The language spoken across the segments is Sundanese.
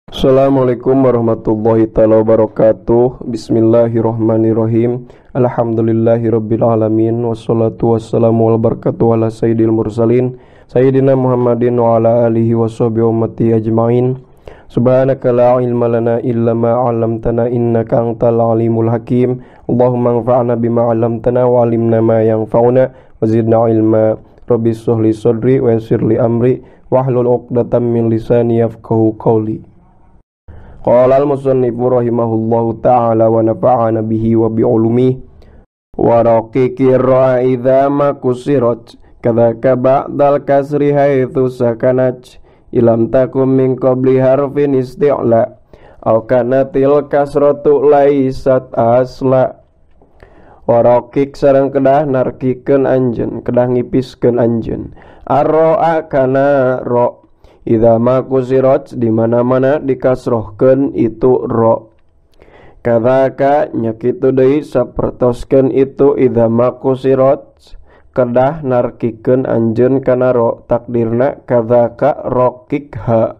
Assalamualaikum warahmatullahi taala wabarakatuh. Bismillahirrahmanirrahim. Alhamdulillahirabbil alamin wassalatu wassalamu wal barakatuh ala sayyidil mursalin sayyidina Muhammadin wa ala alihi washabbihi ummati ajmain. Subhanaka la ilma lana illa ma 'allamtana innaka antal alimul hakim. Allahumma anfa'na bima 'allamtana wa 'allimna ma yanfa'una wa zidna ilma. Rabbi shrah li sadri wa yassir li amri wahlul 'uqdatam min lisani yafqahu qawli. Qala al-musannifu rahimahullahu ta'ala wa nafa'ana bihi wa bi'ulumihi wa raqiqir ra'a idza ma kusirat kadzaka ba'dal kasri haitsu sakanat ilam takum min qabli harfin isti'la aw kanatil kasratu laisat asla. Wa raqiq sareng kedah narkikeun anjeun, kedah ngipiskeun anjeun, arra'a kana ra idza ma kusirat di mana-mana dikasrohkeun itu ro. Kadzaka nya kitu deui sapertoskeun itu idza ma kusirat kedah narkikeun anjeun kana ro, takdirna kadzaka raqiqha.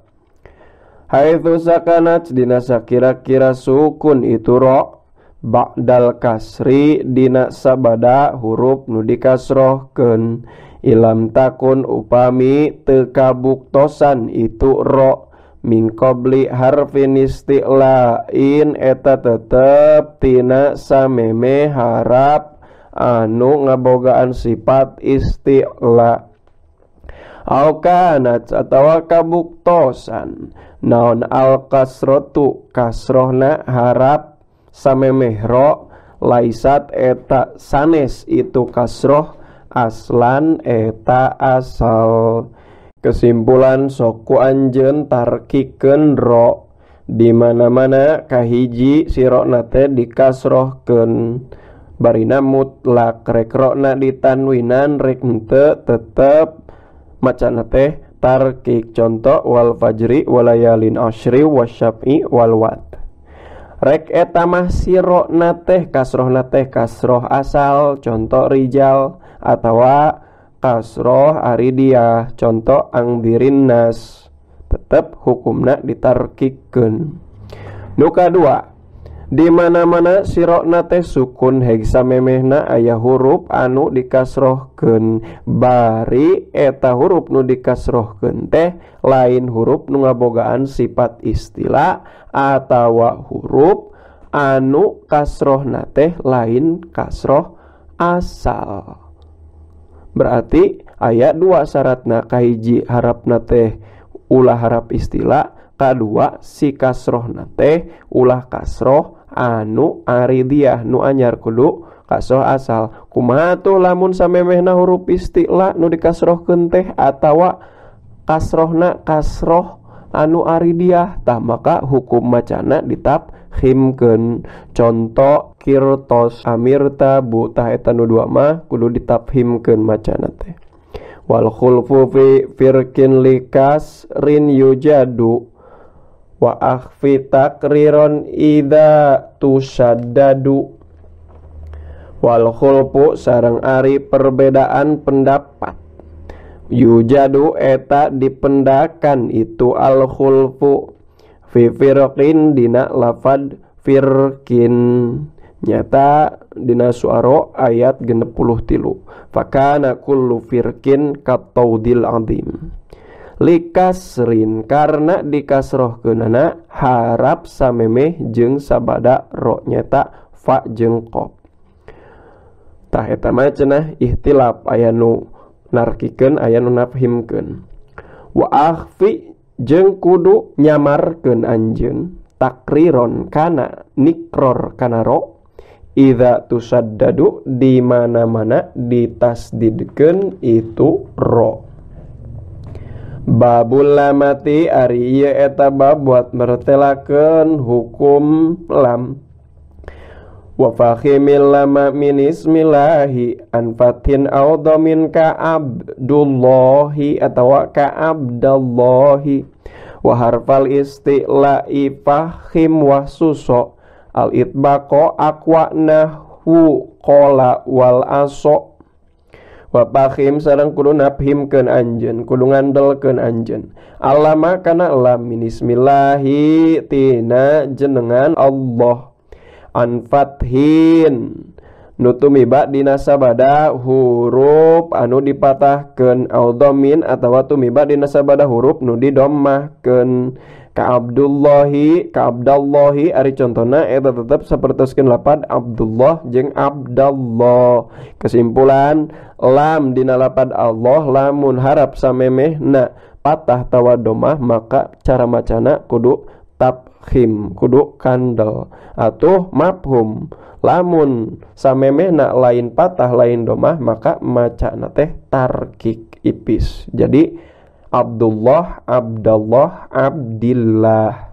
Haitsu sakanat dina sakira-kira sukun itu ro ba'dal kasri dina sabada huruf nu dikasrohkeun. Ilam takun upami teu kabuktosan itu ro min qabli harfin isti'lain eta tetep tina sameme harap anu ngabogaan sifat isti'la. Au kanat atawa kabuktosan naon al kasrotu kasrohna harap samemeh ro laisat eta sanes itu kasroh aslan eta asal. Kesimpulan soku anjeun tarkikeun ro di mana-mana kahiji si rona teh dikasrohkeun barina mutlak rek rona ditanwinan rek henteu tetep macana teh tarkik. Contoh wal fajri walayalin asyri wasyaf'i wal wat. Rek eta mah si rona teh kasrohna teh kasroh asal, contoh rijal, atawa kasroh aridiyah, contoh angdirin nas, tetep hukumna ditarkikeun. Nu kadua, di mana-mana sirokna teh sukun hegsa memehna aya huruf anu dikasrohkeun bari eta huruf nu dikasrohkeun teh lain huruf nu ngabogaan sifat istilah atawa huruf anu kasrohna teh lain kasroh asal. Berarti aya dua syaratna, kahiji harapna teh ulah harap istilah, kadua si kasrohna teh ulah kasroh anu aridiyah nu anyar kudu kasroh asal. Kumaha tuh lamun samemehna huruf istilah nu dikasrohkeun teh atawa kasrohna kasroh anu aridiyah, tah maka hukum macana ditafhimkeun. Contoh kirtos amirta bu, tah eta nu dua mah kudu ditafhimkeun macana teh. Wal khulfu fi firkin likas rin yujadu wa akhfi takriron idza tusaddadu. Wal khulfu sareng ari perbedaan pendapat, yujadu eta dipendakan itu al khulfu fi firqin dina lafad firqin nyata dina suara ayat 63. Fakana kullu firqin kataudil azim. Likasrin karena dikasrohkeunana harap samemeh jeung sabada ro nyata fa jeung qaf. Tah eta mah cenah ihtilaf, aya nu narkikeun aya nu nafhimkeun. Wa akhfi jeung kudu nyamarkeun anjeun takriron kana nikror kana ro idza tusaddadu di mana-mana ditasdidkeun itu ro. Babul lamati ari ieu eta bab buat mertelakeun hukum lam. Wa fakhimil lama min ismillahi an fatin aw dhamin ka abdullahi atawa ka abdallahi. Wa harfal istila'i fahim wa suso al itbaqo aqwa nahwu qala wal aso. Wa fahim sareng kudu nafhimkeun anjeun, kudu ngandelkeun anjeun. Alama kana lam min ismillahi tina jenengan Allah. An fathin nu tumiba dina sabada huruf anu dipatahkeun, au dhammin atawa tumiba dina sabada huruf nu didommahkeun. Ka Abdullahi, ka Abdallahi ari contona eta tetep sapertoskeun lapad Abdullah jeung Abdallah. Kesimpulan, lam dina lapad Allah lamun harap samemehna patah tawa domah maka cara macana kudu tafkhim, kudu kandel atuh mafhum. Lamun samemehna lain patah lain domah maka macana teh tarkik ipis. Jadi Abdullah, Abdallah, Abdillah.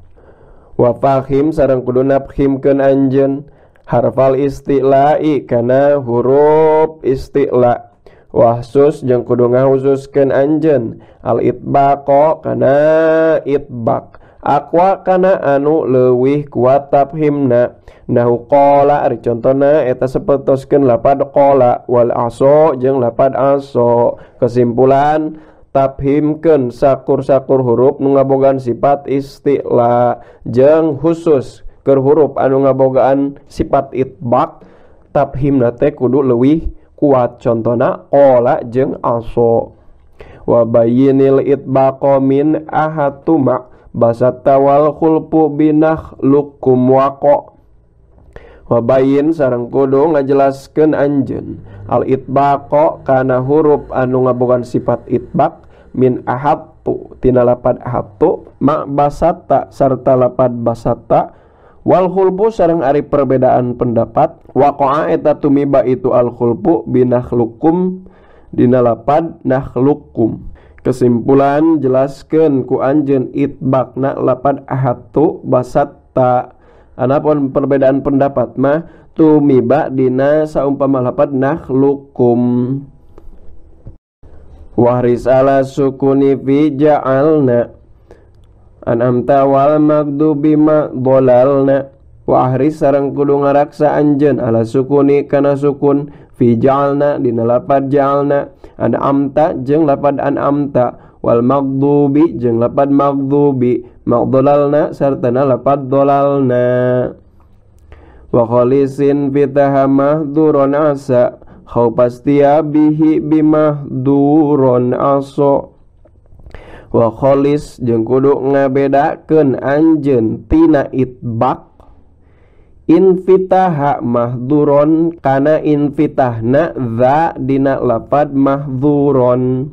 Wa fahim sareng kudu nafhimkeun anjeun harfal istila'i kana huruf istila. Wahsus jeung kudu ngahususkeun anjeun al itbaqo kana itbaq. Aqwa kana anu leuwih kuat tafhimna. Nahu qala ari contona eta sapertoskeun lapad qala wal aso jeung lapad aso. Kesimpulan, tafhimkeun sakur-sakur huruf nu ngabogaan sifat isti'la jeung khusus keur huruf anu ngabogaan sifat itbaq tafhimna teh kudu leuwih kuat, contona qala jeung aso. Wa bayyinil itbaqa min ahatuma basata wal khulfu binah lukum waqa. Wa bayyin sareng kudu ngajelaskeun anjeun al itbaqa kana huruf anu ngabogaan sifat itbaq min ahattu tina lapad ahattu ma basata sarta lapad basata wal khulfu sareng ari perbedaan pendapat waqa'a eta tumiba itu al khulfu binakhlukum dina lapad nakhlukum. Kesimpulan, jelaskeun ku anjeun itbaqna lapad ahattu basata. Anapun perbedaan pendapat mah tumiba dina saumpama lapad nakhlukum. Wahris ala sukuni fi ja'alna an'amta wal maghdubi ma dhalalna. Wahris sareng kudu ngaraksa anjeun ala sukuni kana sukun fi ja'alna dina lapad ja'alna, an'amta jeung lapad an'amta, wal maghdubi jeung lapad maghdubi, magdolalna sartana lapad dolalna. Wa khalisin fitaha mahduron asa khaupastia bihi bimahduron aso. Wa kholis jeung kudu ngabedakeun anjeun tina itbaq infitaha mahduron kana infitahna dza dina lapad mahduron,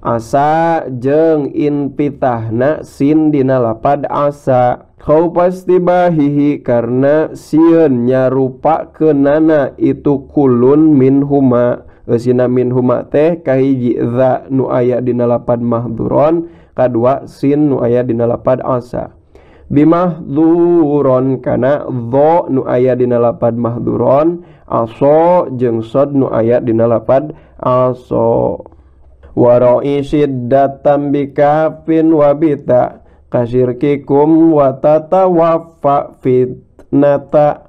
asa jeung infitahna sin dina lapad asa. Khaupastibahihi karena sieun nyarupa keunana itu kulun minhuma. Eusina minhuma teh kahiji dza nu aya dina lapad mahduron, kadua sin nu aya dina lapad asa. Bimahduron kana dho nu aya dina lapad mahduron, aso jeung sod nu aya dina lapad aso. Wara'i syiddatam bikafin wabita kasyirkikum wa tatawaffa fitnata.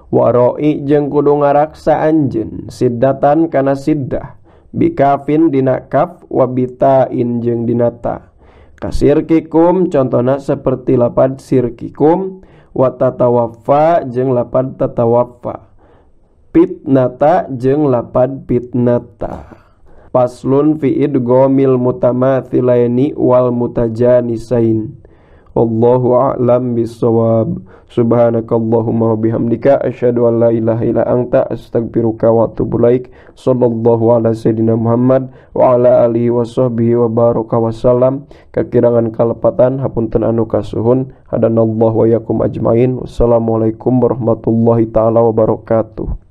Wara'i jeung kudu ngaraksa anjeun siddatan kana siddah bikafin dina kaf wabitain jeung dina ta. Kasirkikum contohna seperti lapad sirkikum, wa tatawaffa jeung lapad tatawaffa, fitnata jeung lapad fitnata. Faslun fi idghamil mutamathilaini wal mutajanisain. Wallahu a'lam bissawab. Subhanakallahumma wa bihamdika asyhadu an la ilaha illa anta astaghfiruka wa atubu ilaik. Sallallahu ala sayidina Muhammad wa ala alihi wa sahbihi wa baraka wasallam. Kakirangan kalepatan hapunten anu kasuhun. Hadanallahu wa yakum ajmain. Wassalamualaikum warahmatullahi taala wabarakatuh.